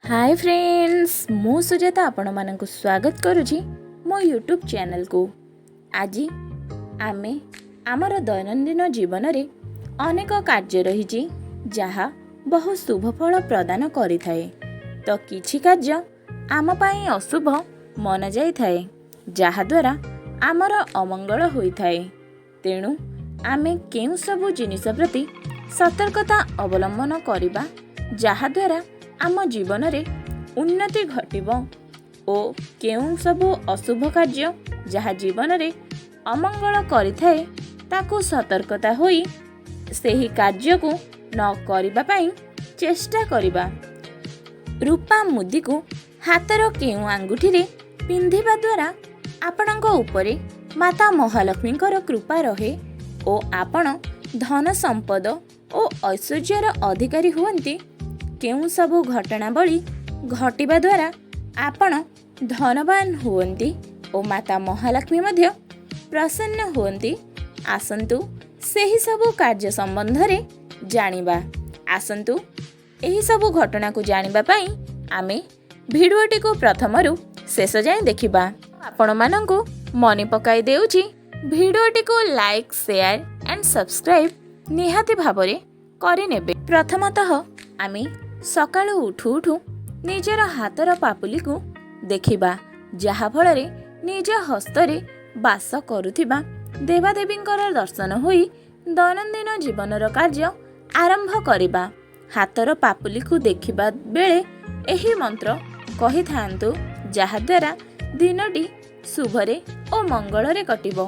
ହାଏ friends, ମୁଁ ସୁଜାତା ଆପଣମାନଙ୍କୁ ସ୍ୱାଗତ କରୁଛି ମୋ ୟୁଟ୍ୟୁବ୍ ଚ୍ୟାନେଲକୁ। ଆଜି ଆମେ ଆମର ଦୈନନ୍ଦିନ ଜୀବନରେ ଅନେକ କାର୍ଯ୍ୟ ରହିଛି, ଯାହା ବହୁ ଶୁଭ ଫଳ ପ୍ରଦାନ କରିଥାଏ ତ କିଛି କାର୍ଯ୍ୟ ଆମ ପାଇଁ ଅଶୁଭ ମନାଯାଇଥାଏ, ଯାହାଦ୍ୱାରା ଆମର ଅମଙ୍ଗଳ ହୋଇଥାଏ। ତେଣୁ ଆମେ କେଉଁ ସବୁ ଜିନିଷ ପ୍ରତି ସତର୍କତା ଅବଲମ୍ବନ କରିବା, ଯାହାଦ୍ୱାରା ଆମ ଜୀବନରେ ଉନ୍ନତି ଘଟିବ ଓ କେଉଁ ସବୁ ଅଶୁଭ କାର୍ଯ୍ୟ ଯାହା ଜୀବନରେ ଅମଙ୍ଗଳ କରିଥାଏ, ତାକୁ ସତର୍କତା ହୋଇ ସେହି କାର୍ଯ୍ୟକୁ ନ କରିବା ପାଇଁ ଚେଷ୍ଟା କରିବା। ରୂପା ମୁଦିକୁ ହାତର କେଉଁ ଆଙ୍ଗୁଠିରେ ପିନ୍ଧିବା ଦ୍ୱାରା ଆପଣଙ୍କ ଉପରେ ମାତା ମହାଲକ୍ଷ୍ମୀଙ୍କର କୃପା ରହେ ଓ ଆପଣ ଧନ ସମ୍ପଦ ଓ ଐଶ୍ୱର୍ଯ୍ୟର ଅଧିକାରୀ ହୁଅନ୍ତି? କେଉଁ ସବୁ ଘଟଣାବଳୀ ଘଟିବା ଦ୍ୱାରା ଆପଣ ଧନବାନ ହୁଅନ୍ତି ଓ ମାତା ମହାଲକ୍ଷ୍ମୀ ମଧ୍ୟ ପ୍ରସନ୍ନ ହୁଅନ୍ତି? ଆସନ୍ତୁ, ସେହି ସବୁ କାର୍ଯ୍ୟ ସମ୍ବନ୍ଧରେ ଜାଣିବା। ଆସନ୍ତୁ, ଏହିସବୁ ଘଟଣାକୁ ଜାଣିବା ପାଇଁ ଆମେ ଭିଡ଼ିଓଟିକୁ ପ୍ରଥମରୁ ଶେଷ ଯାଏଁ ଦେଖିବା। ଆପଣମାନଙ୍କୁ ମନେ ପକାଇ ଦେଉଛି, ଭିଡ଼ିଓଟିକୁ ଲାଇକ୍, ସେୟାର ଆଣ୍ଡ ସବସ୍କ୍ରାଇବ୍ ନିହାତି ଭାବରେ କରିନେବେ। ପ୍ରଥମତଃ ଆମେ ସକାଳୁ ଉଠୁ ଉଠୁ ନିଜର ହାତର ପାପୁଲିକୁ ଦେଖିବା, ଯାହାଫଳରେ ନିଜ ହସ୍ତରେ ବାସ କରୁଥିବା ଦେବାଦେବୀଙ୍କର ଦର୍ଶନ ହୋଇ ଦୈନନ୍ଦିନ ଜୀବନର କାର୍ଯ୍ୟ ଆରମ୍ଭ କରିବା। ହାତର ପାପୁଲିକୁ ଦେଖିବା ବେଳେ ଏହି ମନ୍ତ୍ର କହିଥାନ୍ତୁ, ଯାହାଦ୍ୱାରା ଦିନଟି ଶୁଭରେ ଓ ମଙ୍ଗଳରେ କଟିବ।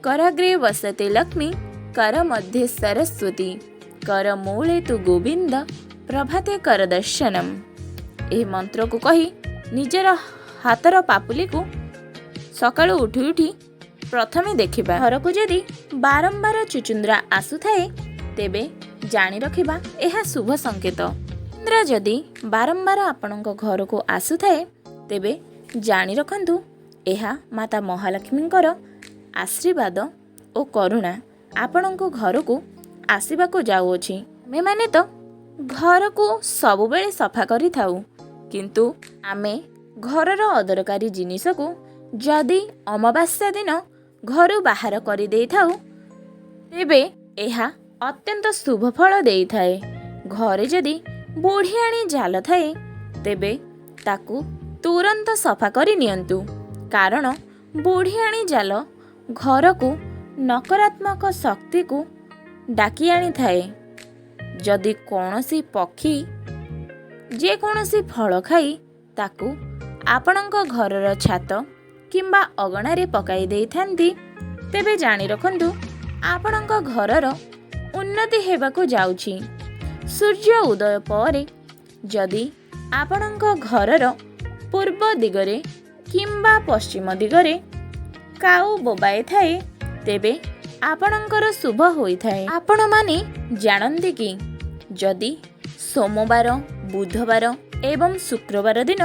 କରାଗ୍ରେ ବସତେ ଲକ୍ଷ୍ମୀ, କର ମଧ୍ୟେ ସରସ୍ୱତୀ, କର ମୂଳେ ତୁ ଗୋବିନ୍ଦ, ପ୍ରଭାତେ କର ଦର୍ଶନମ୍। ଏହି ମନ୍ତ୍ରକୁ କହି ନିଜର ହାତର ପାପୁଲିକୁ ସକାଳୁ ଉଠି ଉଠି ପ୍ରଥମେ ଦେଖିବା। ଘରକୁ ଯଦି ବାରମ୍ବାର ଚୁଚୁନ୍ଦ୍ରା ଆସୁଥାଏ, ତେବେ ଜାଣି ରଖିବା ଏହା ଶୁଭ ସଂକେତ। ଚୁଚୁନ୍ଦ୍ରା ଯଦି ବାରମ୍ବାର ଆପଣଙ୍କ ଘରକୁ ଆସୁଥାଏ, ତେବେ ଜାଣି ରଖନ୍ତୁ ଏହା ମାତା ମହାଲକ୍ଷ୍ମୀଙ୍କର ଆଶୀର୍ବାଦ ଓ କରୁଣା ଆପଣଙ୍କ ଘରକୁ ଆସିବାକୁ ଯାଉଅଛି। ଆମେମାନେ ତ ଘରକୁ ସବୁବେଳେ ସଫା କରିଥାଉ, କିନ୍ତୁ ଆମେ ଘରର ଅଦରକାରୀ ଜିନିଷକୁ ଯଦି ଅମାବାସ୍ୟା ଦିନ ଘରୁ ବାହାର କରିଦେଇଥାଉ, ତେବେ ଏହା ଅତ୍ୟନ୍ତ ଶୁଭ ଫଳ ଦେଇଥାଏ। ଘରେ ଯଦି ବୁଢ଼ିଆଣୀ ଜାଲ ଥାଏ, ତେବେ ତାକୁ ତୁରନ୍ତ ସଫା କରି ନିଅନ୍ତୁ, କାରଣ ବୁଢ଼ିଆଣୀ ଜାଲ ଘରକୁ ନକାରାତ୍ମକ ଶକ୍ତିକୁ ଡାକି ଆଣିଥାଏ। ଯଦି କୌଣସି ପକ୍ଷୀ ଯେକୌଣସି ଫଳ ଖାଇ ତାକୁ ଆପଣଙ୍କ ଘରର ଛାତ କିମ୍ବା ଅଗଣାରେ ପକାଇ ଦେଇଥାନ୍ତି, ତେବେ ଜାଣି ରଖନ୍ତୁ ଆପଣଙ୍କ ଘରର ଉନ୍ନତି ହେବାକୁ ଯାଉଛି। ସୂର୍ଯ୍ୟ ଉଦୟ ପରେ ଯଦି ଆପଣଙ୍କ ଘରର ପୂର୍ବ ଦିଗରେ କିମ୍ବା ପଶ୍ଚିମ ଦିଗରେ କାଉ ବୋବାଇଥାଏ, ତେବେ ଆପଣଙ୍କର ଶୁଭ ହୋଇଥାଏ। ଆପଣମାନେ ଜାଣନ୍ତି କି, ଯଦି ସୋମବାର, ବୁଧବାର ଏବଂ ଶୁକ୍ରବାର ଦିନ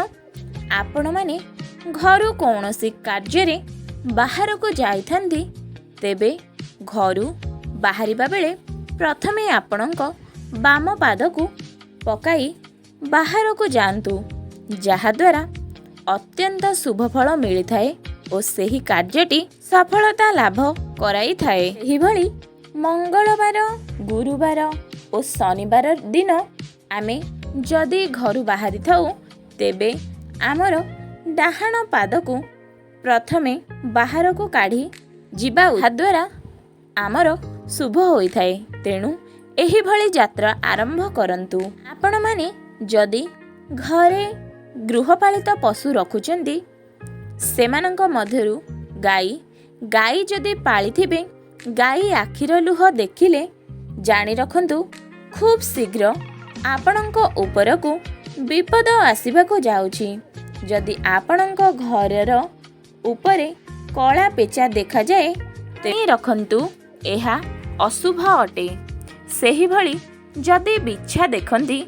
ଆପଣମାନେ ଘରୁ କୌଣସି କାର୍ଯ୍ୟରେ ବାହାରକୁ ଯାଇଥାନ୍ତି, ତେବେ ଘରୁ ବାହାରିବା ବେଳେ ପ୍ରଥମେ ଆପଣଙ୍କ ବାମ ପାଦକୁ ପକାଇ ବାହାରକୁ ଯାଆନ୍ତୁ, ଯାହାଦ୍ୱାରା ଅତ୍ୟନ୍ତ ଶୁଭ ଫଳ ମିଳିଥାଏ ଓ ସେହି କାର୍ଯ୍ୟଟି ସଫଳତା ଲାଭ କରାଇଥାଏ। ଏହିଭଳି ମଙ୍ଗଳବାର, ଗୁରୁବାର ଓ ଶନିବାର ଦିନ ଆମେ ଯଦି ଘରୁ ବାହାରିଥାଉ, ତେବେ ଆମର ଡାହାଣ ପାଦକୁ ପ୍ରଥମେ ବାହାରକୁ କାଢ଼ି ଯିବା, ଦ୍ୱାରା ଆମର ଶୁଭ ହୋଇଥାଏ। ତେଣୁ ଏହିଭଳି ଯାତ୍ରା ଆରମ୍ଭ କରନ୍ତୁ। ଆପଣମାନେ ଯଦି ଘରେ ଗୃହପାଳିତ ପଶୁ ରଖୁଛନ୍ତି, ସେମାନଙ୍କ ମଧ୍ୟରୁ ଗାଈ, ଗାଈ ଯଦି ପାଳିଥିବେ, ଗାଈ ଆଖିର ଲୁହ ଦେଖିଲେ ଜାଣି ରଖନ୍ତୁ ଖୁବ୍ ଶୀଘ୍ର ଆପଣଙ୍କ ଉପରକୁ ବିପଦ ଆସିବାକୁ ଯାଉଛି। ଯଦି ଆପଣଙ୍କ ଘରର ଉପରେ କଳା ପେଚା ଦେଖାଯାଏ, ତେବେ ରଖନ୍ତୁ ଏହା ଅଶୁଭ ଅଟେ। ସେହିଭଳି ଯଦି ବିଛା ଦେଖନ୍ତି,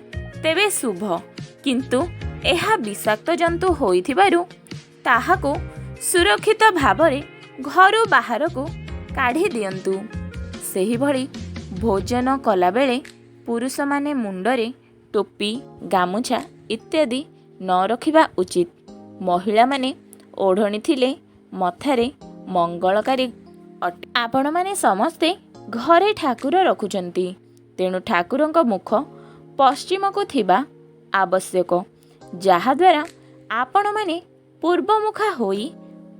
ତେବେ ଶୁଭ, କିନ୍ତୁ ଏହା ବିଷାକ୍ତ ଜନ୍ତୁ ହୋଇଥିବାରୁ ତାହାକୁ ସୁରକ୍ଷିତ ଭାବରେ ଘରୁ ବାହାରକୁ କାଢ଼ି ଦିଅନ୍ତୁ। ସେହିଭଳି ଭୋଜନ କଲାବେଳେ ପୁରୁଷମାନେ ମୁଣ୍ଡରେ ଟୋପି, ଗାମୁଛା ଇତ୍ୟାଦି ନ ରଖିବା ଉଚିତ। ମହିଳାମାନେ ଓଢ଼ଣୀ ଥିଲେ ମଥାରେ ମଙ୍ଗଳକାରୀ ଅଟେ। ଆପଣମାନେ ସମସ୍ତେ ଘରେ ଠାକୁର ରଖୁଛନ୍ତି, ତେଣୁ ଠାକୁରଙ୍କ ମୁଖ ପଶ୍ଚିମକୁ ଥିବା ଆବଶ୍ୟକ, ଯାହାଦ୍ୱାରା ଆପଣମାନେ ପୂର୍ବମୁଖା ହୋଇ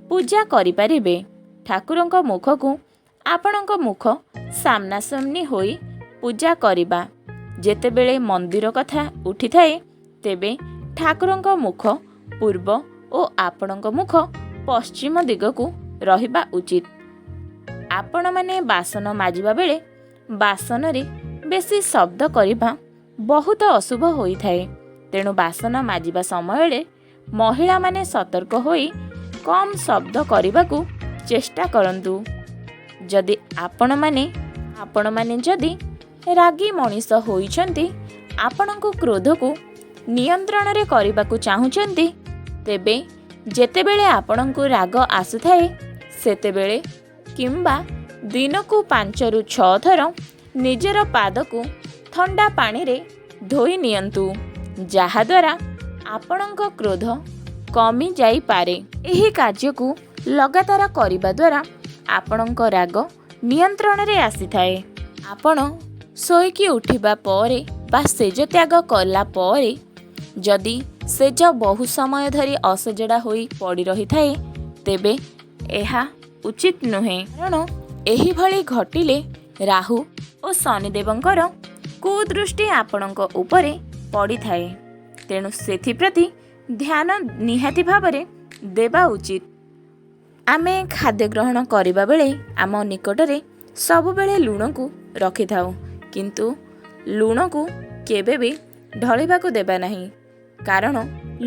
ପୂଜା କରିପାରିବେ। ଠାକୁରଙ୍କ ମୁଖକୁ ଆପଣଙ୍କ ମୁଖ ସାମ୍ନାସାମ୍ନି ହୋଇ ପୂଜା କରିବା। ଯେତେବେଳେ ମନ୍ଦିର କଥା ଉଠିଥାଏ, ତେବେ ଠାକୁରଙ୍କ ମୁଖ ପୂର୍ବ ଓ ଆପଣଙ୍କ ମୁଖ ପଶ୍ଚିମ ଦିଗକୁ ରହିବା ଉଚିତ। ଆପଣମାନେ ବାସନ ମାଜିବା ବେଳେ ବାସନରେ ବେଶୀ ଶବ୍ଦ କରିବା ବହୁତ ଅଶୁଭ ହୋଇଥାଏ। ତେଣୁ ବାସନ ମାଜିବା ସମୟରେ ମହିଳାମାନେ ସତର୍କ ହୋଇ କମ୍ ଶବ୍ଦ କରିବାକୁ ଚେଷ୍ଟା କରନ୍ତୁ। ଯଦି ଆପଣମାନେ ଯଦି ରାଗି ମଣିଷ ହୋଇଛନ୍ତି, ଆପଣଙ୍କୁ କ୍ରୋଧକୁ ନିୟନ୍ତ୍ରଣରେ କରିବାକୁ ଚାହୁଁଛନ୍ତି, ତେବେ ଯେତେବେଳେ ଆପଣଙ୍କୁ ରାଗ ଆସୁଥାଏ, ସେତେବେଳେ କିମ୍ବା ଦିନକୁ 5ରୁ 6 ଥର ନିଜର ପାଦକୁ ଥଣ୍ଡା ପାଣିରେ ଧୋଇ ନିଅନ୍ତୁ, ଯାହାଦ୍ୱାରା ଆପଣଙ୍କ କ୍ରୋଧ କମିଯାଇପାରେ। ଏହି କାର୍ଯ୍ୟକୁ ଲଗାତାର କରିବା ଦ୍ୱାରା ଆପଣଙ୍କ ରାଗ ନିୟନ୍ତ୍ରଣରେ ଆସିଥାଏ। ଆପଣ ଶୋଇକି ଉଠିବା ପରେ ବା ଶେଜ ତ୍ୟାଗ କଲା ପରେ ଯଦି ଶେଜ ବହୁ ସମୟ ଧରି ଅସଜଡ଼ା ହୋଇ ପଡ଼ି ରହିଥାଏ, ତେବେ ଏହା ଉଚିତ ନୁହେଁ, କାରଣ ଏହିଭଳି ଘଟିଲେ ରାହୁ ଓ ଶନିଦେବଙ୍କର କୁଦୃଷ୍ଟି ଆପଣଙ୍କ ଉପରେ ପଡ଼ିଥାଏ। ତେଣୁ ସେଥିପ୍ରତି ଧ୍ୟାନ ନିହାତି ଭାବରେ ଦେବା ଉଚିତ। ଆମେ ଖାଦ୍ୟ ଗ୍ରହଣ କରିବା ବେଳେ ଆମ ନିକଟରେ ସବୁବେଳେ ଲୁଣକୁ ରଖିଥାଉ, କିନ୍ତୁ ଲୁଣକୁ କେବେ ବି ଢଳିବାକୁ ଦେବା ନାହିଁ, କାରଣ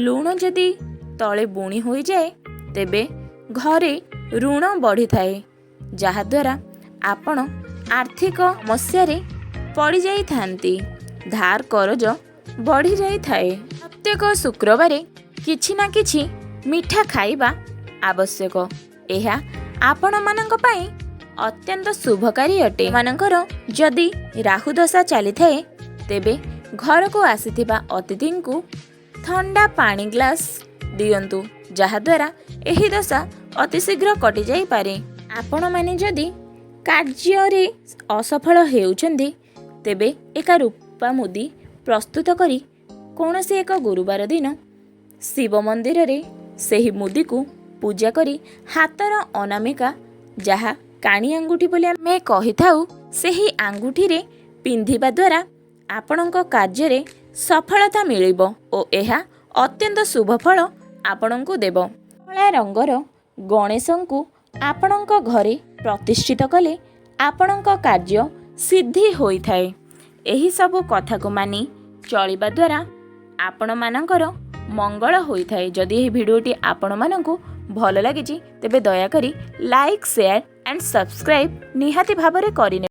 ଲୁଣ ଯଦି ତଳେ ବୁଣି ହୋଇଯାଏ, ତେବେ ଘରେ ଋଣ ବଢ଼ିଥାଏ, ଯାହାଦ୍ୱାରା ଆପଣ ଆର୍ଥିକ ସମସ୍ୟାରେ ପଡ଼ିଯାଇଥାନ୍ତି, ଧାର କରଜ ବଢ଼ିଯାଇଥାଏ। ପ୍ରତ୍ୟେକ ଶୁକ୍ରବାରେ କିଛି ନା କିଛି ମିଠା ଖାଇବା ଆବଶ୍ୟକ। ଏହା ଆପଣମାନଙ୍କ ପାଇଁ ଅତ୍ୟନ୍ତ ଶୁଭକାରୀ ଅଟେ। ମାନଙ୍କର ଯଦି ରାହୁ ଦଶା ଚାଲିଥାଏ, ତେବେ ଘରକୁ ଆସିଥିବା ଅତିଥିଙ୍କୁ ଥଣ୍ଡା ପାଣି ଗ୍ଲାସ୍ ଦିଅନ୍ତୁ, ଯାହାଦ୍ୱାରା ଏହି ଦଶା ଅତି ଶୀଘ୍ର କଟିଯାଇପାରେ। ଆପଣମାନେ ଯଦି କାର୍ଯ୍ୟରେ ଅସଫଳ ହେଉଛନ୍ତି, ତେବେ ଏକ ରୂପା ମୁଦି ପ୍ରସ୍ତୁତ କରି କୌଣସି ଏକ ଗୁରୁବାର ଦିନ ଶିବ ମନ୍ଦିରରେ ସେହି ମୁଦିକୁ ପୂଜା କରି ହାତର ଅନାମିକା, ଯାହା କାଣି ଆଙ୍ଗୁଠି ବୋଲି ଆମେ କହିଥାଉ, ସେହି ଆଙ୍ଗୁଠିରେ ପିନ୍ଧିବା ଦ୍ୱାରା ଆପଣଙ୍କ କାର୍ଯ୍ୟରେ ସଫଳତା ମିଳିବ ଓ ଏହା ଅତ୍ୟନ୍ତ ଶୁଭ ଫଳ ଆପଣଙ୍କୁ ଦେବ। କଳା ରଙ୍ଗର ଗଣେଶଙ୍କୁ ଆପଣଙ୍କ ଘରେ ପ୍ରତିଷ୍ଠିତ କଲେ ଆପଣଙ୍କ କାର୍ଯ୍ୟ ସିଦ୍ଧି ହୋଇଥାଏ। ଏହିସବୁ କଥାକୁ ମାନି ଚଳିବା ଦ୍ୱାରା ଆପଣମାନଙ୍କର ମଙ୍ଗଳ ହୋଇଥାଏ। ଯଦି ଏହି ଭିଡ଼ିଓଟି ଆପଣମାନଙ୍କୁ ଭଲ ଲାଗିଛି, ତେବେ ଦୟାକରି ଲାଇକ୍, ସେୟାର ଆଣ୍ଡ ସବସ୍କ୍ରାଇବ୍ ନିହାତି ଭାବରେ କରିନେବେ।